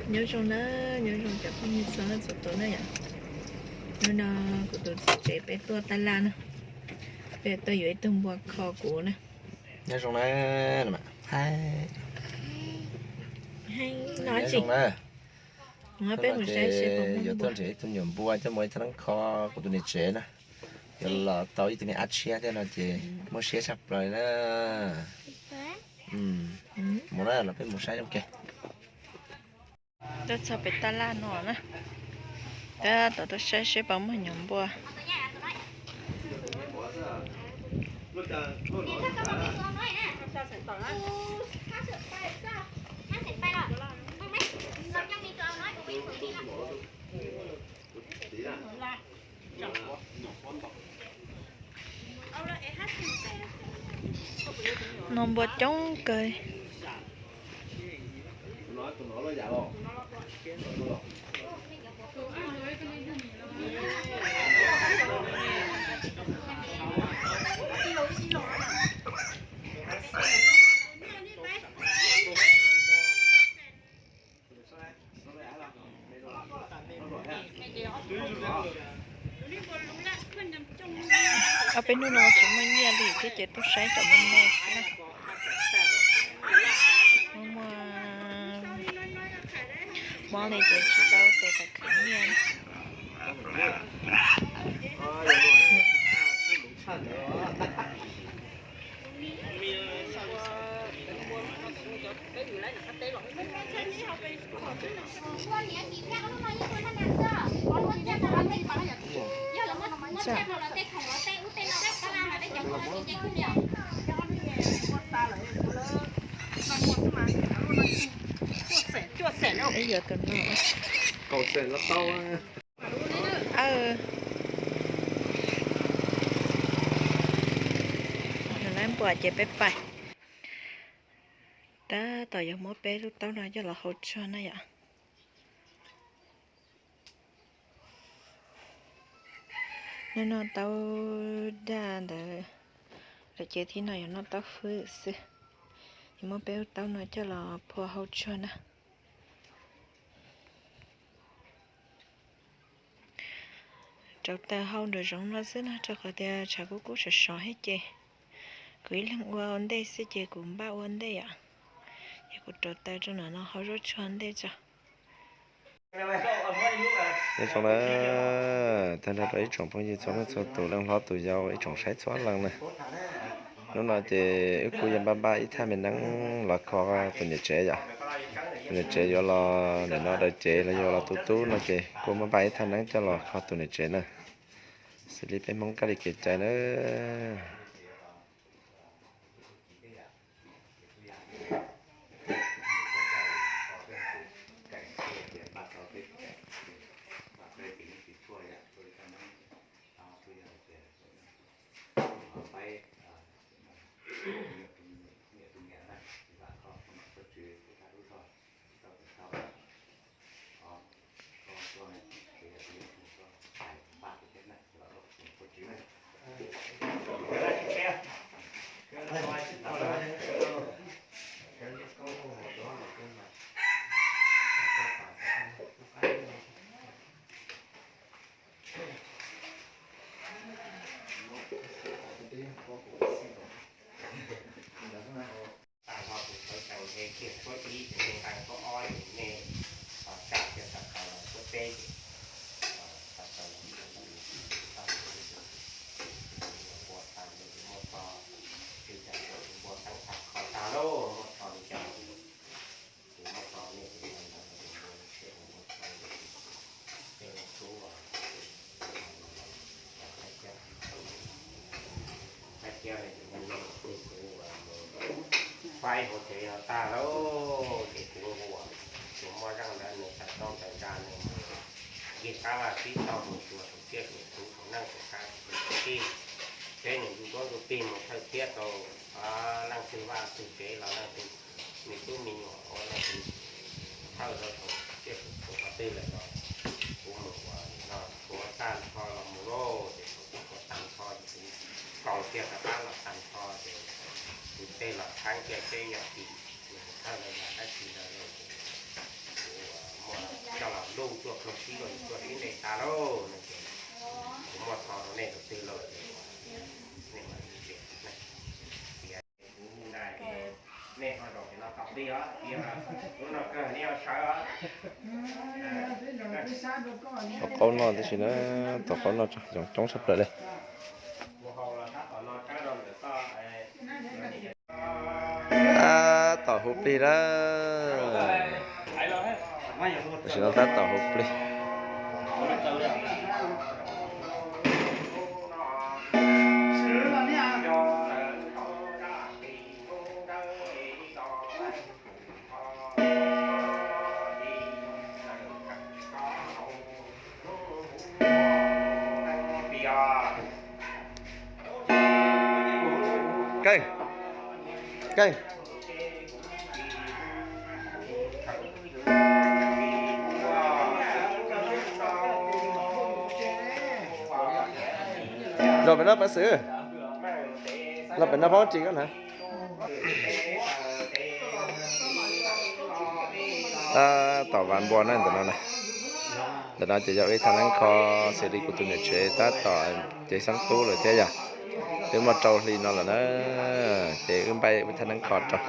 Nyob zoo na, nyob zoo cov phooj ywg txhua leej txhua tus na yom. Hnub no kuv tus txiv tsev peb tuaj taj laj na, peb tuaj yuav ib tug npua kho kuv na. Nyob zoo na. Nyob zoo na. Peb mus saib seb yuav tuaj nrhiav ib tug nyuam npua coj mus ib thaj neeb kho kuv tus niam tsev na. Yuav los tau ib tug me ab tshiab thiab no ces muaj siab tshaj plaws na. Mus na, los peb mus saib zoo ke. Tuaj txog pem taj laj no na, tab tom tuaj saib seb puas muaj nyuam npua. No npua coob kawg. Ob peb hnub no tsis muaj nyiaj li thiab ces tuaj saib cov me me xwb na. Muaj mob li ces tsis tau tes tas khwv nyiaj. Ib yuav tus no. Nws lab npua ces peb pais. Tab tom yuav muab peb lub taub no coj los hau tshuaj na yom. Noj noj taub daj ntawd lawm ces thib no yuav noj taub hwb xwb. Yuav muab peb lub taub no coj los phua hau tshuaj na. Rauv taws hau nraum zoov no xwb na, rau qhov tias tshav kub kub sov sov thiab ces kuv ib leeg ua ua ntej xwb ces kuv npaj ua ntej yom. Ces kuv rauv taws rau nram no hau zaub tsuag ntej tso. Nyob zoo na, tag nrho rau ib tsoom phooj ywg txhua leej txhua tus, leej hlob tus yau, ib tsoom saib txhua leej na. Hnub no ces wb kuj yuav npaj npaj ib thaj me neeb los kho tus niam tsev yom. Tus niam tsev yuav los nim no daws cev los yog los tu tub no ces kuj muab npaj ib thaj neeb coj los kho tus niam tsev na. Xws li peb Hmoob kab li kev cai na. Tag nrho tus tshawv tsees nqe kiag suab ib ces nej nqee suab ob ces nej tsa kiag tag kawg los suab peb ces tag kawg los tag tus npua tas ces tus muaj txog, ib cas tus npua teeb tag kho tag lauj, muaj txog li cas tus muaj txog nej tus npua ntawd tus npua ntawd tus npua txog tej tub Thaib Kiab, kuv faib hauv tsev no tag lauj ces kuv nquas tus moj zeej ntawd nws tawm toj tawm ntsa nws mus ncig qab vaj tsib taug mus xyuas saum tsiaj saum txhu saum neej saum tsav saum teb, peb nws ntu duab ntu plig mus thawj thiab rau leej twg vaj twg tsev los leej twg me tub me nyuam ua leej twg thawj rau saum tsiaj saum txhu qhov twg lawm los kuv mus ua no tshuav tag nrho los mus lauj ces kuv tshuav tag nrho ces kuv koom kiag rov qab los tag nrho ces kuv tej los txheeb kiag peb yog tim nws thawj los yog dab tsi ntawd lauj ces kuv Tuaj, tuaj sib, tuaj sib ntes tas lauj, kuv muaj txog rau nej tus twg lauj, nej mam li tias, kuv nqa nej ho zaum no tau plig os, lub no kawg nej yuav sawv os. Qaub noj tib si na, tom qaub noj tso, yoov coob tshaj plaws li. Tab tom hu plig na. Tam sim no tab tom hu plig. Keej, keej. Los pem no Paj Xwm, los pem no phob tsis koj na. Tab tom vas npua na ntawm no na. Ntawm no ces yog ib thaj neeb kho xws li kuv tus niam tsev tab tom cev xeeb tub lawm thiab yog. Twb muaj rau hli no lawm na, ces wb npaj ib thaj neeb kho rau.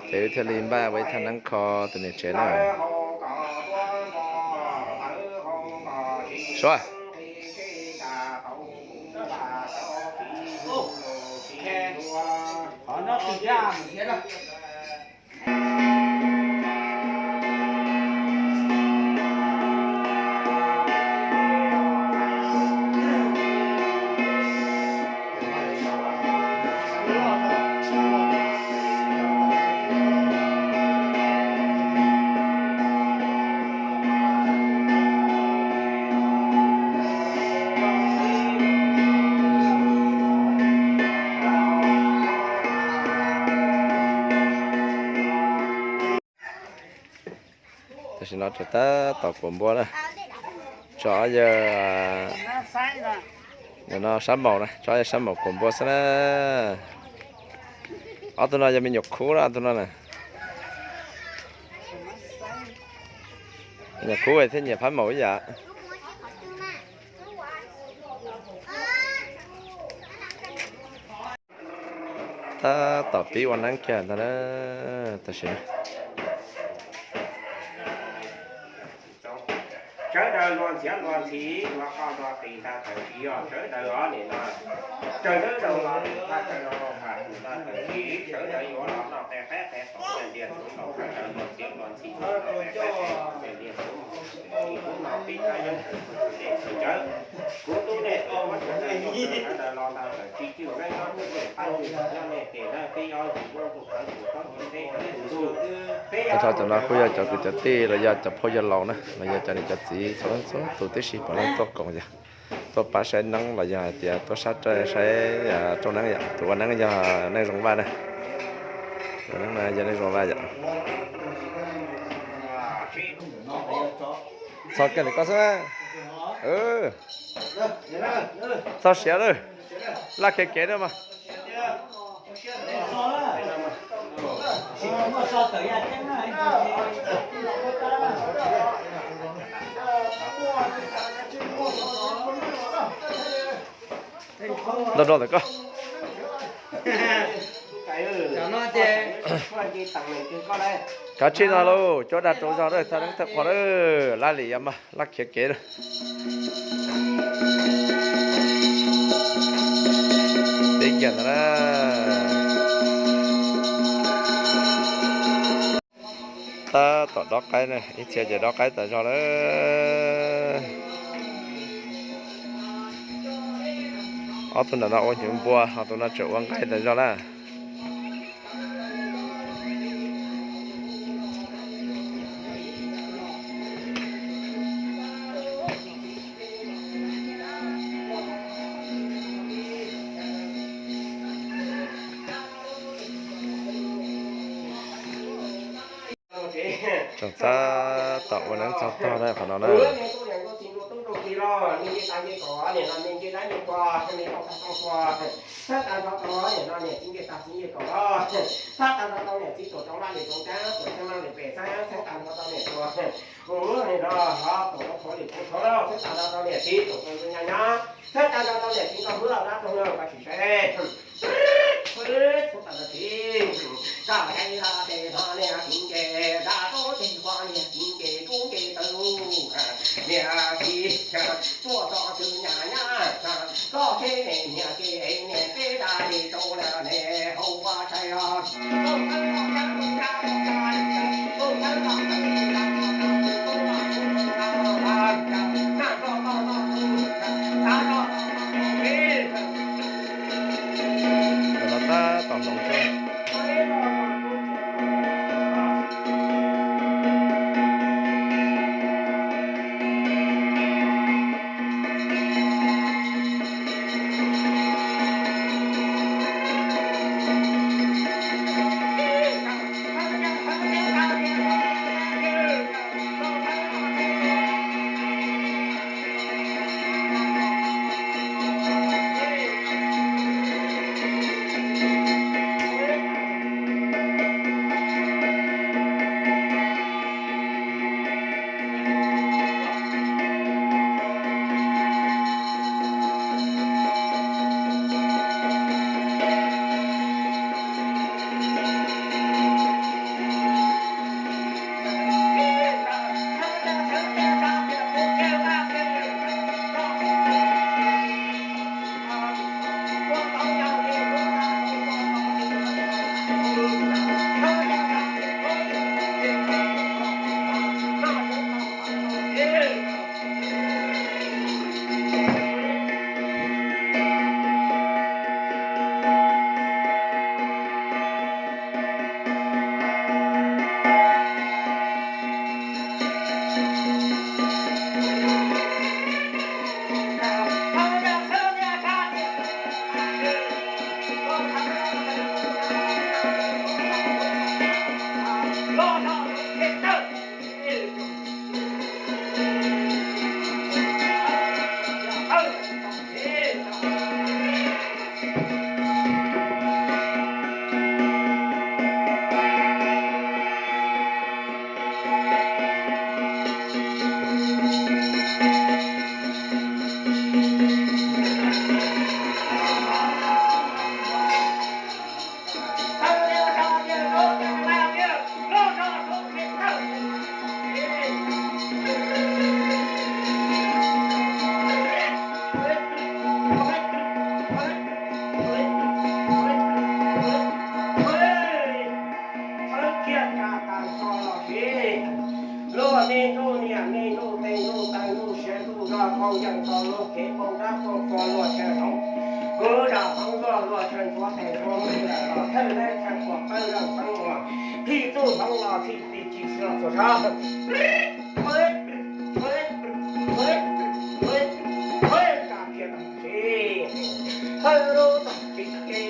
Ces wb thiaj li npaj ua ib thaj neeb kho tus niam tsev na. Suav. Tam sim no tseem tab tom kuam npua na. Tso ob yawg no sab maum na, tso ob yawg sab maum kuam npua xwb na. Ob tug no yog me nyuam khub na, ob tug no na. Me nyuam khub thiab nyiam phab maum ib yam. Tab tom pib ua neeb kiag ntag na. Tam sim no sawv daws luag ntxhiav luag ntxhi, luag qoj luag qis ntag tawm kiag, sawv daws os nim no, sawv daws los nim no, sawv daws yuav los noj qe qaib qe tom ntiag txuv laus, sawv daws luag ntxhiav luag ntxhi noj qe qaib qe tom ntiag txuv laus, kuv no pib qab yeeb tus txawj, kuv tub nej tus muab sawv daws los ntag tawm tsis cwj neeb nyob tus nej pab tus nyob nej tes na, peb ob tus muab tus qhov tus txob tus teb tus ntuj. Thov cov no kuj yog cov kwv cov tij los yog cov phauj yawg laus na, los yog cov niam cov txiv txhua leej txhua tus tib si puav leej tuaj koom yog tuaj pab saib neeb los yog hais tias tuaj sab saib rooj neeb yom. Tus ua neeb yog Neej Zoo Vaj na. Tus ua neeb no yog Neej Zoo Vaj yom. Txog kiag ntawm koj xwb. Txog siav lawm. Laj khiav kev na mas. Nrog nrog ntawm koj. Kav tsij no lauj, cov dag rau zog lawm, thaj neeb thawj qhua lawm, laj lim yam mas laj khiav kev lawm. Peb kiag ntawd na. Tab tom dob qaib na, ib txhia ces dob qaib tas zog lawm. Ob tug ntawm no ua hnyuv npua, ho tus no tseem ua nqaij tas zog na. Tseem tab tom ua neeb txog tog na qhov no na. tag nce kaum, niam no niam nce dab nce pua, me tau tag tau pua. Txhawb tag nrho rau niam no niam txiv nce tag txiv nce kaum, txhawb tag nrho rau niam txiv tuam rooj laj lim rooj cab, tuam txheeb laj lim pes xeeb, txhawb tag nrho rau niam tuam hu niam no ho tuam rau thuav lim thuav thuav, txhawb tag nrho rau niam txiv tuam rau nyab nyab, txhawb tag nrho rau niam txiv nkauj hwb los dab roog no koj sim saib. Txhawb tag nrho txiv, zaj hlais zaj tes no niam txiv nce, zaj rub tes no niam txiv nce, rub nce taw lug niam txiv tuaj txog tw nyab nyab, koj teb niam niam ces niam teb dab li rau lawm ne, hauv ua tshais os. Los tab tom hloov xwb. Txhawb kiag tsa tas so los sis luag me ntuj niam me ntuj tij ntuj taw ntuj siav ntuj zog npau yeej tau luag kev npau dab npau tsua luag chaw hloov, kuv zam hloov luag luag chaw ntxhuav tes ntxhuav mus lawm los thawj leb chaw quas pawg leej pheej ua, phij txuj hloov los txhij tij tsis tsis los txhua sab. Thawj lub tog tsis ke,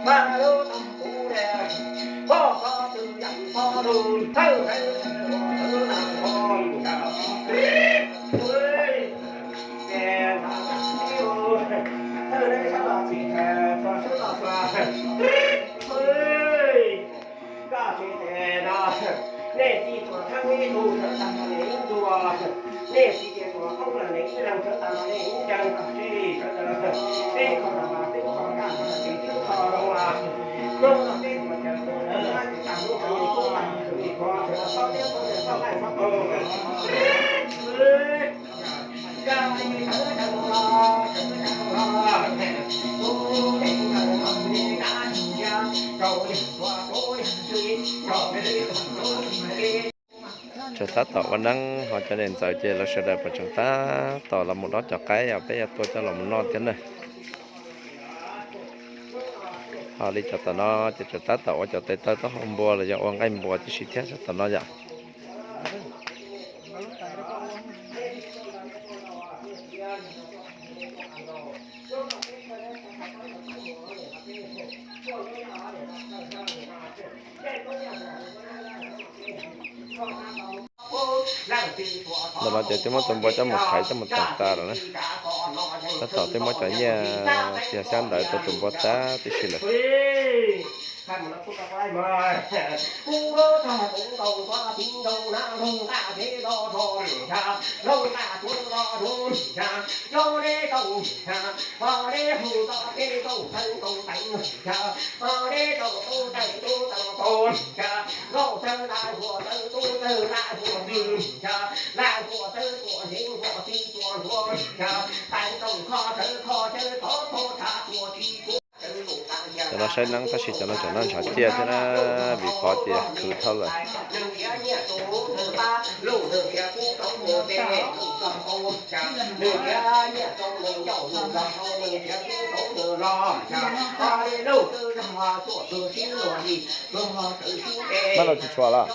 paj lub tog kuv le, poj txhob txwm yam poj lug thawj haiv ua thawj lam ho. Thawj leb sab los txhij, txhua sab los txhua. Koj tsis tes no, nej txiv tuam theeb ib tug sawv tag nrho niam ib ntua, nej txiv ces tuam qoob los niam ib leeg sawv tag nrho niam ib leeg kom sib sawv daws, peb kho los mas peb kho kaj, kho los ces peb kho zoo mas, hnub no peb tuam caws tuam lawv ces tag hnub no peb tuam khwv ib qho sawv daws txhob tiab txhob tiab txhob nqaij txhob qaug. Tseem tab tom ua neeb ho cov niam ntxawm ces lawv sawv daws puas tseem tab tom los mus dob cov qaib os, peb yuav tua coj los mus noj thiab na. Ho li cov tom no ces tseem tab tom ua cov tes taw taub hau npua los yog ua nqaij npua tib si thiab cov tom no yom. Leej Ntawm no ces twb muab tus npua coj mus qhaiv coj mus teev tas lawm na. Tab tom twb muab cov nyiaj xiab ntawd rau tus npua tag tib si lawm. Cov no saib neeb tab sis cov no tseem noj ntshav ciaj thiab na, vim qhov tias khwv dhau lawm. Mab los tsis tshua los?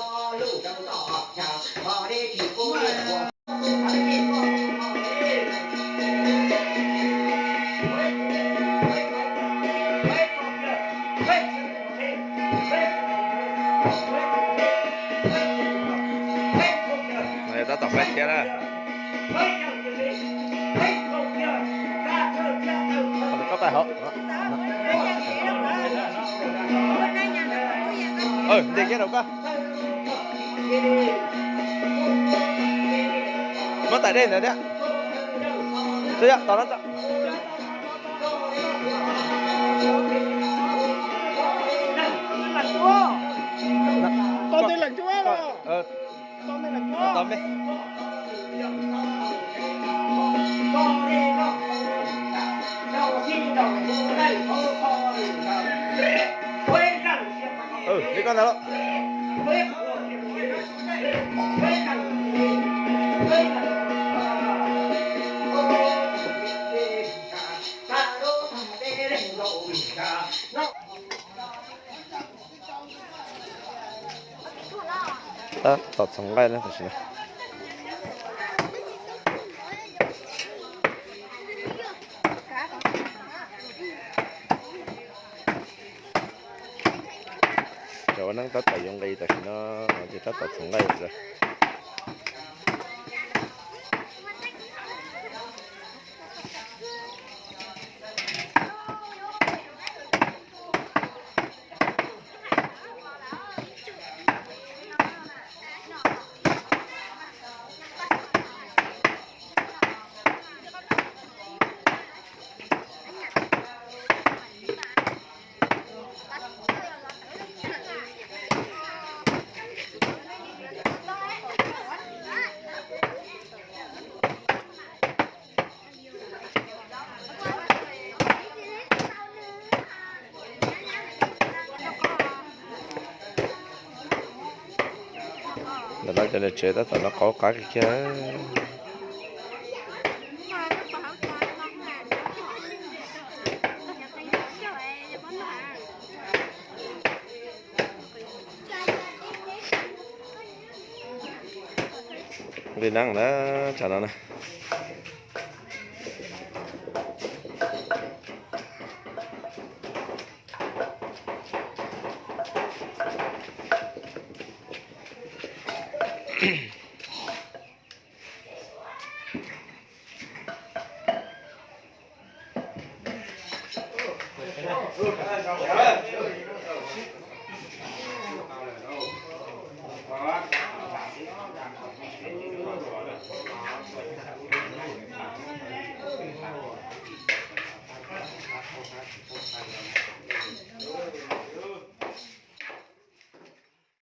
Tab tom faib thiab na. Koj pais hauv. Nti kiag rau koj. Muab tais dej ntawd thiab. Tos no. Tau tej leej cuab los? Tau tej leej cuab. Li koj ntawd. Tab tom txhoov nqaij na tam sim no. Cov ua neeb tab tom yuav nqis tam sim no, ces tab tom txhoov nqaij lawm. Ntawm no cov niam tsev tab tom noj qab qab kiag. Nqi neeb na, tsam no na.